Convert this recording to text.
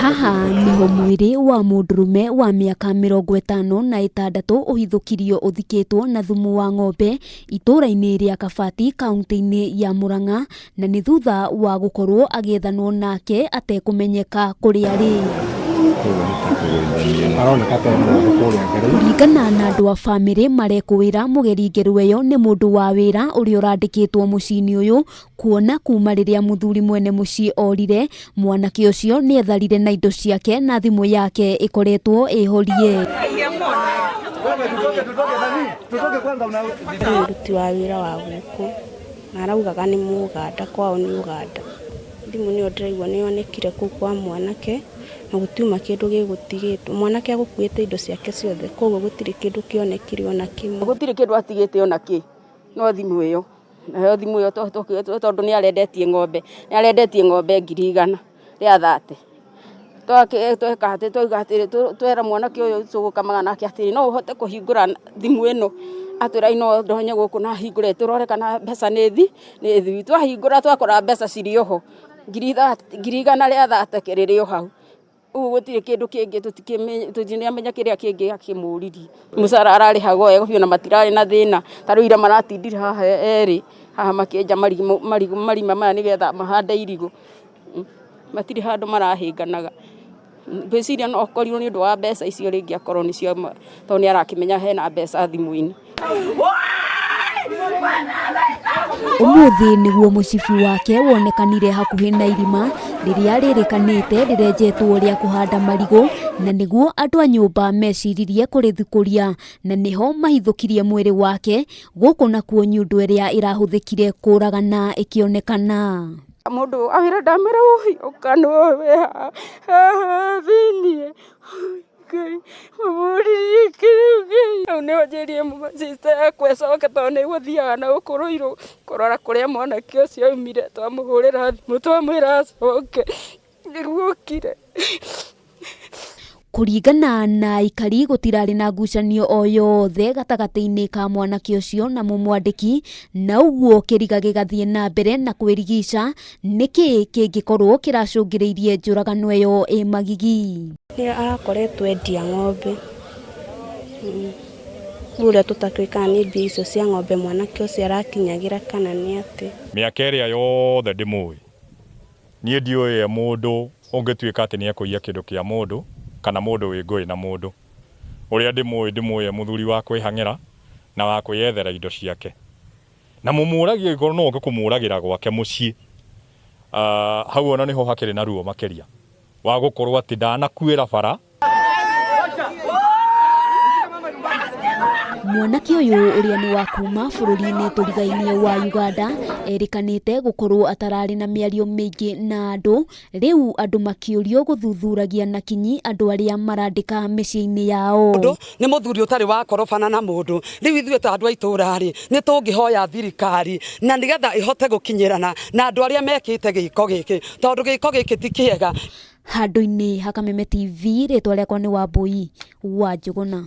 Haha nĩho mwĩrĩ wa mũndũrũme wa mĩaka 56 ũhithũkirio ũthikĩtwo na thumu wa ng'ombe itũũra-inĩ rĩa Kabati kaunti-inĩ ya Murang'a na nĩ thutha wa gũkorwo agĩethanwo nake atekũmenyeka kũrĩa arĩ. Aroneka ta mũndũ kũrĩa mbere. Kũringana na andũ a bamĩrĩ marekũĩra mũgeri ngeru ĩyo nĩ mũndũ wa wĩra ũrĩa ũrandĩkĩtwo mũciĩ-inĩ ũyũ kuona kuma rĩrĩa mũthuri mwene mũciĩ orire mwanake ũcio nĩ etharire na indo ciake na thimũ yake ĩkoretwo ĩhorie. Nĩ mũruti wa wĩra wa gũkũ na araugaga nĩ Mũganda, kwao nĩ Ũganda. Thimũ nĩyo ndĩraigua nĩ yonekire kũu kwa mwanake na gũtiuma kĩndũ gĩgũtigĩtwo. Mwanake agũkuĩte indo ciake ciothe koguo gũtirĩ kĩndũ kĩonekire ona kĩmwe. Gũtirĩ kĩndũ atigĩte ona kĩ no thimũ ĩyo. Nayo thimũ ĩyo tondũ nĩ arendetie ng'ombe, nĩ arendetie ng'ombe 100,000. Tweka atĩ twauga atĩrĩ, twera mwanake ũyũ tũgũkamaga nake atĩrĩ, no ũhote kũhingũra thimũ ĩno? Atwĩra no ndonye gũkũ na hingũre tũrore kana mbeca nĩ thiu. Twahingũra twakora mbeca cirĩ o ho, 130,000 rĩrĩ o hau. Ũguo gũtirĩ kĩndũ kĩngĩ, tũtiramenya kĩrĩa kĩngĩ akĩmũririe. Mũcara ararĩhagwo wega biũ na matirarĩ na thĩna. Ta rĩu ira maratindire haha erĩ haha makĩenja marima maya nĩgetha mahande irigũ. Matirĩ handũ marahĩnganaga. Ngwĩciria no akorirwo nĩ ũndũ wa mbeca icio rĩngĩ akorwo nĩcio tondũ nĩ arakĩmenya hena mbeca thimũ-inĩ. Ũmũthĩ nĩguo mũcibi wake wonekanire hakuhĩ na irima rĩrĩa rĩrĩkanĩte rĩrenjetwo rĩa kũhanda marigũ na nĩguo andũ a nyũmba meciririe kũrĩthikũria na nĩho mahithũkirie mwĩrĩ wake gũkũ nakuo nyundo ĩrĩa ĩrahũthĩkire kũragana ĩkĩonekana. Mũndũ awĩra ndamwĩra ũi ũka nĩwe haha thĩiniĩ. Ngai mũmũririe kĩu Ngai. Hau nĩho njĩrire sister yakwa ĩcoke tondũ nĩ ĩgũthiaga na gũkũ Ruiru kũrora kũrĩa mwanake ũcio aumire. Twamũhũrĩra thimũ twamwĩra acoke nĩguo okire. Kũringana na aikari gũtirarĩ na ngucanio o yothe gatagatĩ-inĩ ka mwanake ũcio na mũmwandĩki na ũguo kĩriga gĩgathiĩ na mbere na kwĩrigica nĩkĩ kĩngĩkorwo kĩracũngĩrĩirie njũragano ĩyo ĩ magigi. Nĩ arakoretwo endia ng'ombe. Rĩu ũrĩa tũtakĩũĩ kana nĩ mbia icio cia ng'ombe mwanake ũcio arakinyagĩra kana nĩ atĩa. Mĩaka ĩrĩa yothe ndĩmũĩ, niĩ ndiũĩ e mũndũ ũngĩtuĩka atĩ nĩ ekũiya kĩndũ kĩa mũndũ kana mũndũ wĩ ngũĩ na mũndũ. Ũrĩa ndĩmũĩ, ndĩmũĩ e mũthuri wa kwĩhang'ĩra na wa kwĩyethera indo ciake. Na mũmũragie angĩkorwo no oke kũmũragĩra gwake mũciĩ, hau ona nĩho hakĩrĩ na ruo makĩria wa gũkorwo atĩ ndanakuĩra bara. Mwanake ũyũ ũrĩa nĩ wa kuma bũrũri-inĩ tũrigainie wa Uganda erĩkanĩte gũkorwo atararĩ na mĩario mĩingĩ na andũ, rĩu andũ makĩũrio gũthuthuragia na kinyi andũ arĩa marandĩka mĩciĩ-inĩ yao. Mũndũ nĩ mũthuri ũtarĩ wakorobana na mũndũ. Rĩu ithuĩ ta andũ a itũũra rĩ, nĩ tũngĩhoya thirikari na nĩgetha ĩhote gũkinyĩrana na andũ arĩa mekĩte gĩko gĩkĩ, tondũ gĩko gĩkĩ ti kĩega. Handũ-inĩ ha Kameme TV, rĩtwa rĩakwa nĩ Wambui wa Njũgũna.